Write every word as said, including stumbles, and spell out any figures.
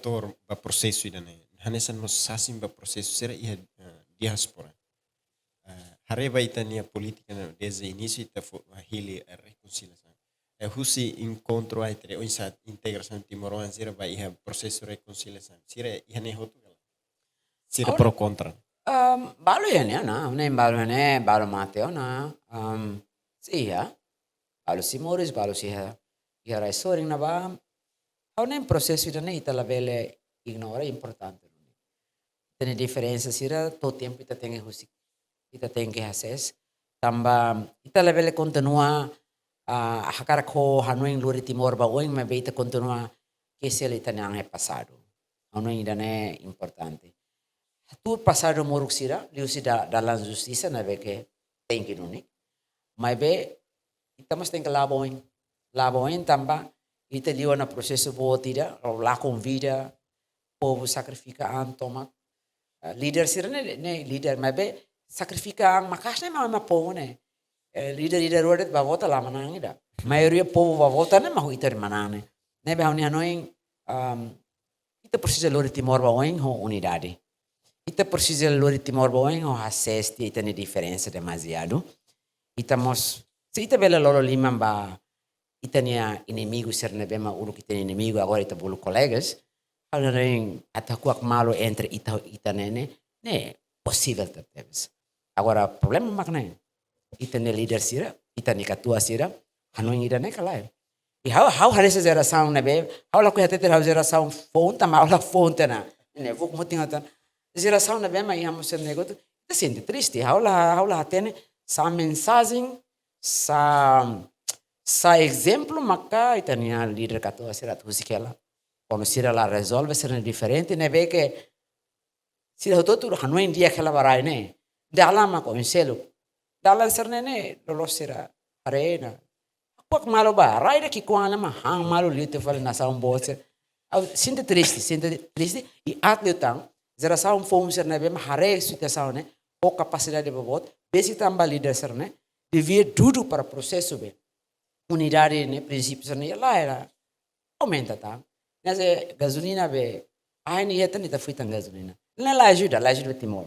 atór ba prosesu ida-ne'e. Hanesan mós sasin ba prosesu sira iha, eh, diáspora. Eh, haree ba ita-nia polítika ne'e desde inísiu ita fó, eh, hili, eh, rekonsiliasaun. Eh, husi enkontru ai tre oinsá integrasaun timoroan sira ba iha prosesu rekonsiliasaun. Sira iha ne'e hotu ka lae? Sira pro kontra. Um, balu iha ne'e ona, ne'e balu iha ne'e, balu mate ona. Um, sira, balu sei moris, balu sei iha, iha rai sorin ne'ebá. Ha'u hanoin prosesu ida-ne'e ita labele ignora, importante. Ita-nia diferensa sira, to'o tempu ita tenke husik, ita tenke hasees. Tanba ita labele kontinua, ah, hakarak ho hanoin lori Timor ba oin, maibé ita kontinua kesi hela ita-nia an iha pasadu. Ha'u hanoin ida-ne'e importante. Tuir pasadu moruk sira, liuhusi da-, dalan justisa ne'ebé ke tenke duni. Maibé, ita mós tenke la'o ba oin. La'o ba oin tanba, ita liu ona prosesu boot ida, lakon vida, povu sakrifika an tomak. Eh, líder sira-ne'e, ne'e líder, maibé, sakrifika an maka'as ne'e mak, mak povu ne'e. Eh, líder, líder rua de'it ba vota la manán ida. Maioria povu ba vota ne'e mak ita manán ne'e. Ne'ebé ha'u-nia hanoin, um, ita presiza lori Timor ba oin ho unidade. Ita presiza lori Timor ba oin ho hasees tiha ita-nia diferensa demasiadu. Ita mós, se ita bele lolo liman ba ita-nia inimigu sira ne'ebé mak uluk ita-nia inimigu, agora ita bolu kolegas. Ha'u hanoin atu hakuak malu entre ita, ita ne'e, ne'e, ne'e posivel tebes. Agora, problema mak ne'e. Ita-nia líder sira, ita-nia katuas sira, hanoin ida-ne'e ka lae. I ha'u, ha'u hanesan jerasaun ne'ebé, ha'u lakohi hatete ha'u jerasaun foun, tanba ha'u la foun tiha ona. Ne'e, vuk mutin atan. Jerasaun ne'ebé mak iha mós ne'e hotu, ita sente triste. Ha'u la, ha'u la hatene, sá mensajen, sá, sá ezemplu maka ita-nia líder katuas sira atu husik hela. Kuandu sira la rezolve sira-nia diferente, ne'ebé ke sira hotu-hotu hanoin di'ak hela ba rai ne'e. Dalan mak oin seluk. Dalan sira-ne'e ne'e, loloos sira haree ona. Hakuak malu ba, rai ida ki'ikoan ne'e mak han malu liu tiha fali nasaun boot sira. Ha'u sente triste, sente triste, i aat liután, jerasaun foun sira ne'ebé mak haree situasaun ne'e, ho kapasidade boboot, besik tanba líder sira-ne'e, devia dudu para prosesu be. Unidade ne'e, prinsípiu sira-ne'e, la era. Aumenta tan. Ne'e se gazolina be, ai ni eta ni ta fui tan gazolina. Ne'e la ajuda, la ajuda Timor.